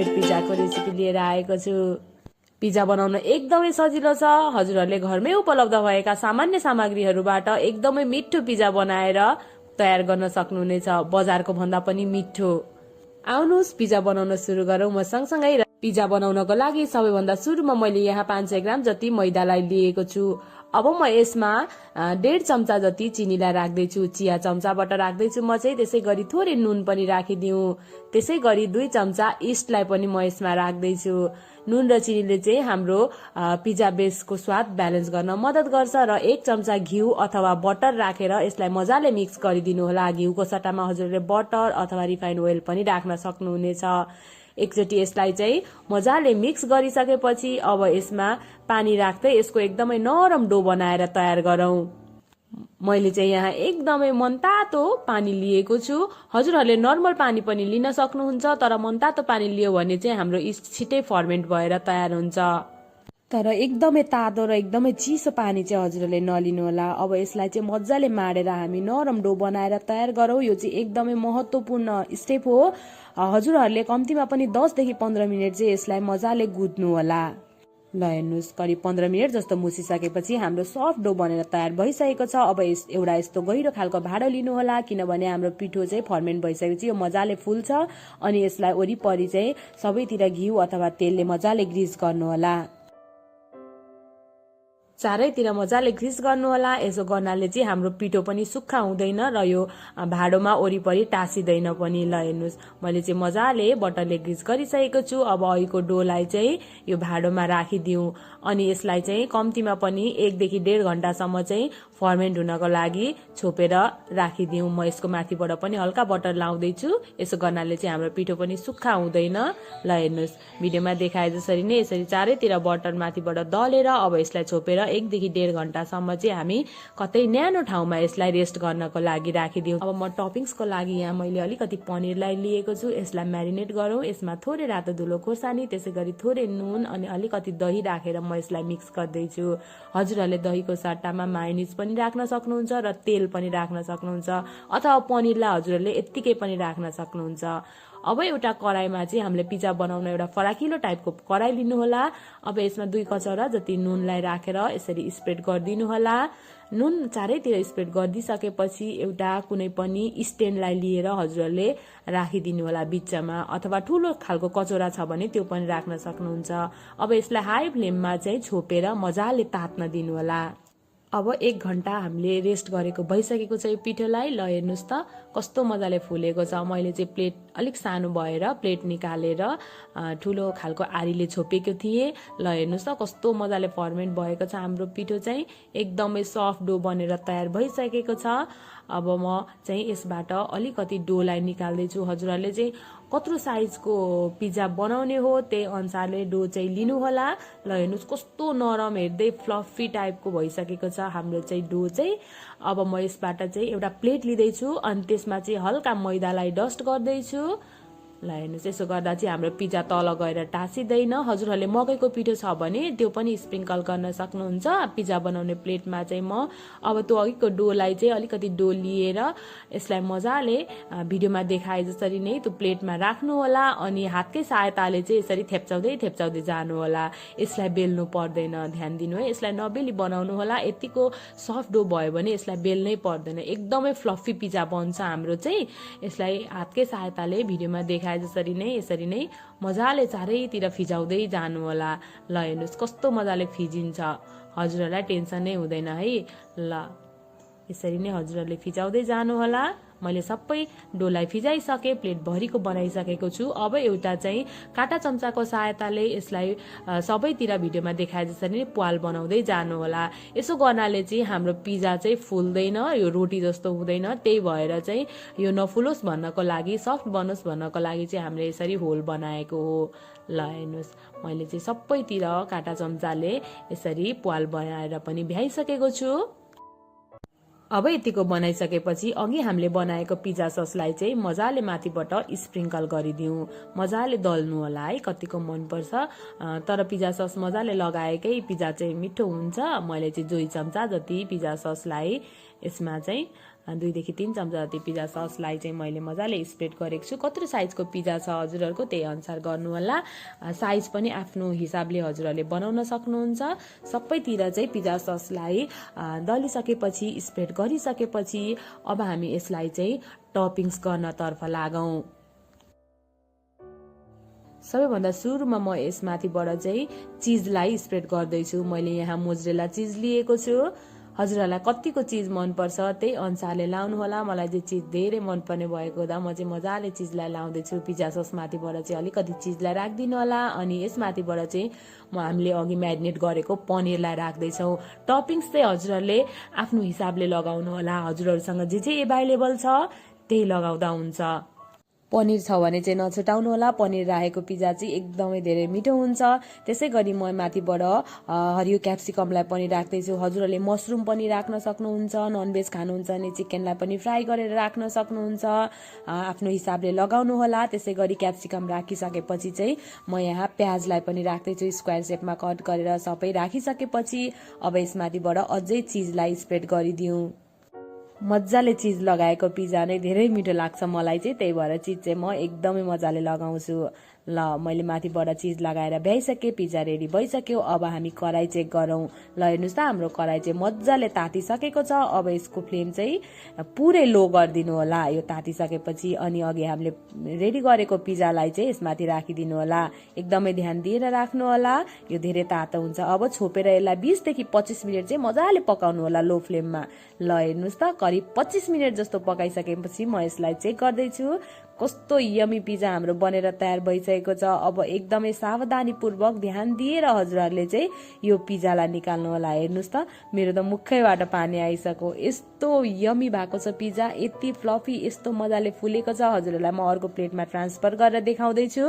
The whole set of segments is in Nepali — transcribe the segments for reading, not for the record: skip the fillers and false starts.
होममेड पिज्जाको रेसिपी लिएर आएको छु। पिज्जा बनाउन एकदमै सजिलो छ। हजुरहरूले घरमै उपलब्ध भएका सामान्य सामग्रीहरूबाट एकदमै मिठो पिज्जा बनाएर तयार गर्न सक्नुहुनेछ, बजारको भन्दा पनि मिठो। आउनुहोस् पिज्जा बनाउन सुरु गरौँ म सँगसँगै। पिज्जा बनाउनको लागि सबैभन्दा सुरुमा मैले यहाँ 500 ग्राम जति मैदालाई लिएको छु। अब म यसमा 1.5 चम्चा जति चिनीलाई राख्दैछु, चिया चम्चाबाट राख्दैछु म चाहिँ। त्यसै गरी थोरै नुन पनि राखिदिउँ। त्यसै गरी 2 चम्चा इस्टलाई पनि म यसमा राख्दैछु। नुन र चिनीले चाहिँ हाम्रो पिज्जा बेसको स्वाद ब्यालेन्स गर्न मद्दत गर्छ। र 1 चम्चा घिउ अथवा बटर राखेर यसलाई मजाले मिक्स गरिदिनु होला। घिउको सट्टामा हजुरले बटर अथवा रिफाइन्ड ओइल पनि राख्न सक्नुहुनेछ। एकचोटि यसलाई चाहिँ मजाले मिक्स गरिसकेपछि अब यसमा पानी राख्दै यसको एकदमै नरम डो बनाएर तयार गरौँ। मैले चाहिँ यहाँ एकदमै मनतातो पानी लिएको छु। हजुरहरूले नर्मल पानी पनि लिन सक्नुहुन्छ, तर मनतातो पानी लियो भने चाहिँ हाम्रो इस्ट छिटै फर्मेन्ट भएर तयार हुन्छ। तर एकदमै तातो र एकदमै चिसो पानी चाहिँ हजुरहरूले नलिनु होला। अब यसलाई चाहिँ मजाले माडेर हामी नरम डो बनाएर तयार गरौँ। यो चाहिँ एकदमै महत्त्वपूर्ण स्टेप हो। हजुरहरूले कम्तीमा पनि 10 देखि 15 मिनट चाहिँ यसलाई मजाले गुद्नु होला। ल हेर्नुहोस्, करिब 15 मिनट जस्तो मुसिसकेपछि हाम्रो सफ्ट डो बनेर तयार भइसकेको छ। अब एउटा यस्तो गहिरो खालको भाँडो लिनु होला, किनभने हाम्रो पिठो चाहिँ फर्मेन्ट भइसकेपछि यो मजाले फुल्छ। अनि यसलाई वरिपरि चाहिँ सबैतिर घिउ अथवा तेलले मजाले ग्रिस गर्नु होला। चारैतिर मजाले ग्रिस गर्नु होला। यसो गर्नाले चाहिँ हाम्रो पिठो पनि सुक्खा हुँदैन र यो भाँडोमा वरिपरि टाँसिँदैन पनि। ल हेर्नुहोस्, मैले चाहिँ मजाले बटरले ग्रिस गरिसकेको छु। अब अहिलेको डोलाई चाहिँ यो भाँडोमा राखिदिउँ अनि यसलाई चाहिँ कम्तीमा पनि 1 देखि 1.5 घण्टासम्म चाहिँ फर्मेन्ट हुनको लागि छोपेर राखिदिउँ। म यसको माथिबाट पनि हल्का बटर लाउँदैछु। यसो गर्नाले चाहिँ हाम्रो पिठो पनि सुक्खा हुँदैन। ल हेर्नुहोस्, भिडियोमा देखाए जसरी नै यसरी चारैतिर बटर माथिबाट दलेर अब यसलाई छोपेर 1 देखि 1.5 घण्टासम्म चाहिँ हामी कतै न्यानो ठाउँमा यसलाई रेस्ट गर्नको लागि राखिदिउँ। अब म टपिङ्सको लागि यहाँ मैले अलिकति पनिरलाई लिएको छु। यसलाई म्यारिनेट गरौँ। यसमा थोरै रातो धुलो खोर्सानी, त्यसै गरी थोरै नुन अनि अलिकति दही राखेर म यसलाई मिक्स गर्दैछु। हजुरहरूले दहीको सट्टामा मायोनिज पनि राख्न सक्नुहुन्छ र तेल पनि राख्न सक्नुहुन्छ, अथवा पनिरलाई हजुरहरूले यत्तिकै पनि राख्न सक्नुहुन्छ। अब एउटा कराईमा चाहिँ हामीले पिज्जा बनाउन एउटा फराकिलो टाइपको कराई लिनु होला। अब यसमा 2 कचौरा जति नुनलाई राखेर यसरी स्प्रेड गरिदिनु होला। नुन चारैतिर स्प्रेड गरिदिसकेपछि एउटा कुनै पनि स्ट्यान्डलाई लिएर हजुरहरूले राखिदिनु होला बिचमा, अथवा ठुलो खालको कचौरा छ भने त्यो पनि राख्न सक्नुहुन्छ। अब यसलाई हाई फ्लेममा चाहिँ छोपेर मजाले तात्न दिनु होला। अब 1 घण्टा हामीले रेस्ट गरेको भइसकेको छ यो पिठोलाई। ल हेर्नुहोस् त कस्तो मजाले फुलेको छ। मैले चाहिँ प्लेट अलिक सानो भएर प्लेट निकालेर ठुलो खालको आरीले छोपेको थिएँ। ल हेर्नुहोस् त कस्तो मजाले फर्मेन्ट भएको छ हाम्रो पिठो चाहिँ। एकदमै सफ्ट डो बनेर तयार भइसकेको छ। अब म चाहिँ यसबाट अलिकति डोलाई निकाल्दैछु। हजुरहरूले चाहिँ कत्रो साइजको पिज्जा बनाउने हो त्यही अनुसारले डो चाहिँ लिनु होला। ल हेर्नुहोस् कस्तो नरम, हेर्दै फ्लफी टाइपको भइसकेको छ हाम्रो चाहिँ डो चाहिँ। अब म यसबाट चाहिँ एउटा प्लेट लिँदैछु अनि त्यसमा चाहिँ हल्का मैदालाई डस्ट गर्दैछु। ल हेर्नुहोस्, यसो गर्दा चाहिँ हाम्रो पिज्जा तल गएर टाँसिँदैन। हजुरहरूले मकैको पिठो छ भने त्यो पनि स्प्रिङ्कल गर्न सक्नुहुन्छ पिज्जा बनाउने प्लेटमा चाहिँ। म अब त्यो अघिको डोलाई चाहिँ अलिकति डो लिएर यसलाई मजाले भिडियोमा देखाए जसरी नै त्यो प्लेटमा राख्नु होला अनि हातकै सहायताले चाहिँ यसरी थेप्चाउँदै जानु होला। यसलाई बेल्नु पर्दैन, ध्यान दिनु है। यसलाई नबेली बनाउनु होला। यतिको सफ्ट डो भयो भने यसलाई बेल्नै पर्दैन। एकदमै फ्लफी पिज्जा बन्छ हाम्रो चाहिँ। यसलाई हातकै सहायताले भिडियोमा देखाए जसरी नै यसरी नै मजाले चारैतिर फिजाउँदै जानु होला। ल हेर्नुहोस् कस्तो मजाले फिजिन्छ। हजुरहरूलाई टेन्सन नै हुँदैन है। ल यसरी नै हजुरहरूले फिजाउँदै जानु होला। मैले सबै डोलाई फिजाइसके, प्लेट भरिको बनाइसकेको छु। अब एउटा चाहिँ काटा चम्चाको सहायताले यसलाई सबैतिर भिडियोमा देखाए जसरी नै प्वाल बनाउँदै जानु होला। यसो गर्नाले चाहिँ हाम्रो पिज्जा चाहिँ फुल्दैन, यो रोटी जस्तो हुँदैन। त्यही भएर चाहिँ यो नफुलोस् भन्नको लागि, सफ्ट बनोस् भन्नको लागि चाहिँ हामीले यसरी होल बनाएको हो। ल हेर्नुहोस्, मैले चाहिँ सबैतिर काटा चम्चाले यसरी प्वाल बनाएर पनि भ्याइसकेको छु। अब यतिको बनाइसकेपछि अघि हामीले बनाएको पिज्जा ससलाई चाहिँ मजाले माथिबाट स्प्रिङ्कल गरिदिउँ। मजाले दल्नु होला है, कतिको मनपर्छ। तर पिज्जा सस मजाले लगाएकै पिज्जा चाहिँ मिठो हुन्छ। मैले चाहिँ 2 चम्चा जति पिज्जा ससलाई यसमा चाहिँ 2 देखि 3 चम्चा जति पिज्जा ससलाई चाहिँ मैले मजाले स्प्रेड गरेको छु। कत्रो साइजको पिज्जा छ हजुरहरूको त्यही अनुसार गर्नुहोला। साइज पनि आफ्नो हिसाबले हजुरहरूले बनाउन सक्नुहुन्छ। सबैतिर चाहिँ पिज्जा ससलाई दलिसकेपछि स्प्रेड गरिसकेपछि अब हामी यसलाई चाहिँ टपिङ्स गर्नतर्फ लागौँ। सबैभन्दा सुरुमा म यसमाथिबाट चाहिँ चिजलाई स्प्रेड गर्दैछु। मैले यहाँ मोजरेला चिज लिएको छु। हजुरहरूलाई कतिको चिज मनपर्छ त्यही अनुसारले लाउनु होला। मलाई चाहिँ चिज धेरै मनपर्ने भएको हुँदा म चाहिँ मजाले चिजलाई लाउँदैछु। पिज्जा सस माथिबाट चाहिँ अलिकति चिजलाई राखिदिनु होला। अनि यसमाथिबाट चाहिँ हामीले अघि म्यारिनेट गरेको पनिरलाई राख्दैछौँ। टपिङ्स चाहिँ हजुरहरूले आफ्नो हिसाबले लगाउनु होला। हजुरहरूसँग जे एभाइलेबल छ त्यही लगाउँदा हुन्छ। पनिर छ भने चाहिँ नछुटाउनु होला। पनिर राखेको पिज्जा चाहिँ एकदमै धेरै मिठो हुन्छ। त्यसै गरी म माथिबाट हरियो क्याप्सिकमलाई पनि राख्दैछु। हजुरहरूले मसरुम पनि राख्न सक्नुहुन्छ। ननभेज खानुहुन्छ भने चिकनलाई पनि फ्राई गरेर राख्न सक्नुहुन्छ। आफ्नो हिसाबले लगाउनु होला। त्यसै गरी क्याप्सिकम राखिसकेपछि चाहिँ म यहाँ प्याजलाई पनि राख्दैछु। स्क्वायर सेपमा कट गरेर सबै राखिसकेपछि अब यसमाथिबाट अझै चिजलाई स्प्रेड गरिदिउँ। मजाले चिज लगाएको पिज्जा नै धेरै मिठो लाग्छ मलाई चाहिँ, त्यही भएर चिज चाहिँ म एकदमै मजाले लगाउँछु। ल मैले माथिबाट चिज लगाएर भ्याइसकेँ। पिज्जा रेडी भइसक्यो। अब हामी कराई चेक गरौँ। ल हेर्नुहोस् त हाम्रो कराई चाहिँ मजाले तातिसकेको छ। अब यसको फ्लेम चाहिँ पुरै लो गरिदिनु होला यो तातिसकेपछि। अनि अघि हामीले रेडी गरेको पिज्जालाई चाहिँ यसमाथि राखिदिनु होला। एकदमै ध्यान दिएर राख्नु होला, यो धेरै तातो हुन्छ। अब छोपेर यसलाई 20 देखि 25 मिनट चाहिँ मजाले पकाउनु होला लो फ्लेममा। ल हेर्नुहोस् त करिब 25 मिनट जस्तो पकाइसकेपछि म यसलाई चेक गर्दैछु। कस्तो यमी पिज्जा हाम्रो बनेर तयार भइसकेको छ। अब एकदमै सावधानीपूर्वक ध्यान दिएर हजुरहरूले चाहिँ यो पिज्जालाई निकाल्नु होला। हेर्नुहोस् त मेरो त मुखैबाट पानी आइसक्यो। यस्तो यमी भएको छ पिज्जा, यति फ्लफी, यस्तो मजाले फुलेको छ। हजुरहरूलाई म अर्को प्लेटमा ट्रान्सफर गरेर देखाउँदैछु।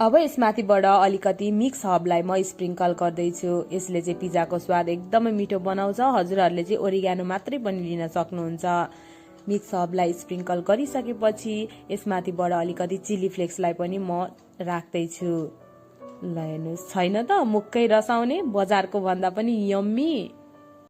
अब यसमाथिबाट अलिकति मिक्स हर्बलाई म स्प्रिङ्कल गर्दैछु। यसले चाहिँ पिज्जाको स्वाद एकदमै मिठो बनाउँछ। हजुरहरूले चाहिँ ओरिगानो मात्रै पनि लिन सक्नुहुन्छ। मिक्स हर्बलाई स्प्रिङ्कल गरिसकेपछि यसमाथिबाट अलिकति चिली फ्लेक्सलाई पनि म राख्दैछु। ल हेर्नुहोस् छैन त मुखै रसाउने, बजारको भन्दा पनि यम्मी।